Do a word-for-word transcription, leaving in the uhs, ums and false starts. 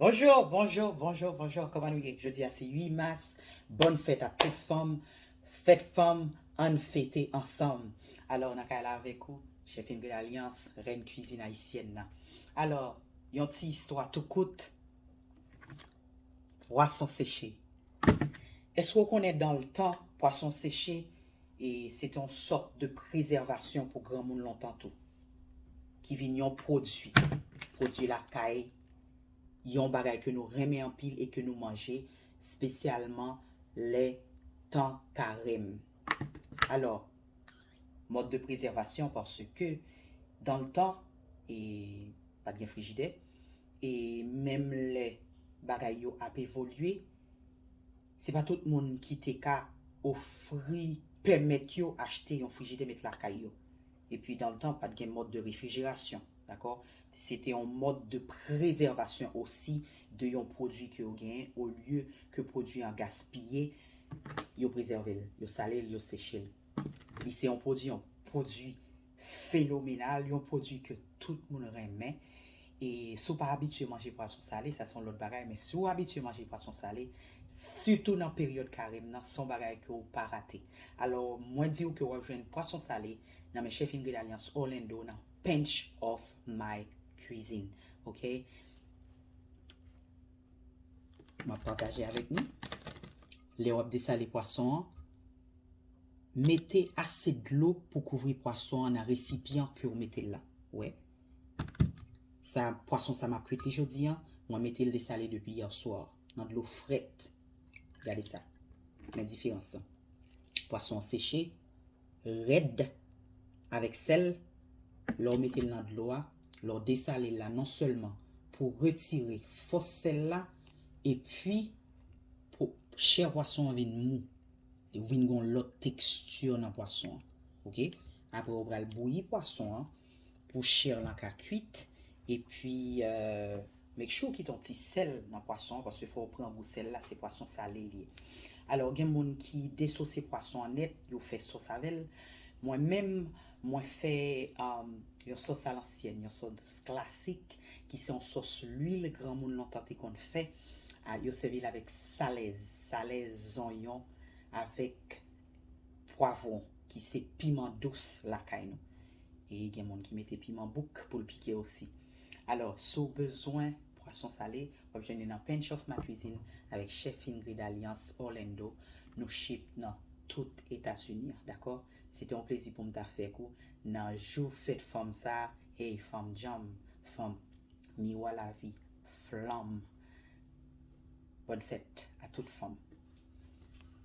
Bonjou, bonjou, bonjou, bonjou. Kòman nou ye? Jodi a se uit mas. Bòn fèt a tout fanm. Fèt fanm, ann fete ansanm. Alò, nan kay la avèk ou, chèf Ingrid Alliance, rèn kwizin ayisyèn nan. Alò, yon ti istwa tou kout. Pwason seche. Èske w konnen dan le tan, pwason seche, e se te yon sòt de prezèvasyon pou granmoun lontan tou, ki vin yon pwodui, pwodui lakay, yon bagay ke nou renmen anpil e ke nou manje, espesyalman lè tan karèm. Alò, mòd de prezèvasyon, paske dan le tan, e pa t gen frijidè, e menm lè bagay yo ap evolye, se pa tout moun ki te ka ofri, pèmèt yo achte yon frijidè met lakay yo. Epi dan le tan, pa t gen mòd de refrijerasyon, dakò? Se te yon mòd de prezèvasyon osi de yon pwodui ke yo genyen, olye ke pwodui an gaspiye, yo prezève l, yo sale l, yo seche l. Li se yon pwodui, yon pwodui fenomenal, yon pwodui ke tout moun renmen. E si w pa abitye manje pwason sale, sa se yon lòt bagay, men si w abitye manje pwason sale, sitou nan peryòd karèm nan, se yon bagay ke w pa rate. Alò, mwen di w ke w ap jwenn pwason sale nan men chèf Ingrid Alliance Orlando nan Pinch of My Cuisine. Oke? M ap pataje avèk nou. Lè w ap desale pwason an, mete ase dlo pou kouvri pwason an nan resipyan ke w mete l la. Ou wè? Sa, pwason sa m ap kwit li jodi a, mwen mete l desale depi yè swa, nan dlo frèt. Gade sa. Men diferans lan. Pwason an seche, rèd, avèk sèl, lè w mete l nan dlo a, lè w desale l la, non sèlman pou retire fòs sèl la, epi pou chè pwason an vin mou, li vin gon lòt teksti nan pwason an. Oke? Apre, ou pral bouyi pwason an pou chè lan ka kwit, epi, euh, make sure w kite yon ti sèl nan pwason an, paske fò w pran gou sèl la, se pwason sale li ye. Alò, gen moun ki desose pwason an nèt, yo fè sòs avè l. Mwen menm, mwen fè, um, yon sòs alansyèn, yon sòs klasik, ki se yon sòs lwil granmoun lontan te konn fè. A, yo sèvi l avèk salèz, salèz zonyon, avèk pwavwon, ki se piman dous lakay nou. E gen moun ki mete piman bouk pou l pike osi. Alò, si w bezwen pwason sale, w ap jwenn li nan Pinch of My Cuisine avèk chèf Ingrid Alliance Orlando. Nou ship nan tout Etazini an, dakò? Se te yon plezi pou m ta fèk ou nan jou fèt fanm sa a. Hey, fanm djanm, fanm miwa lavi, flanm. Bòn fèt a tout fanm.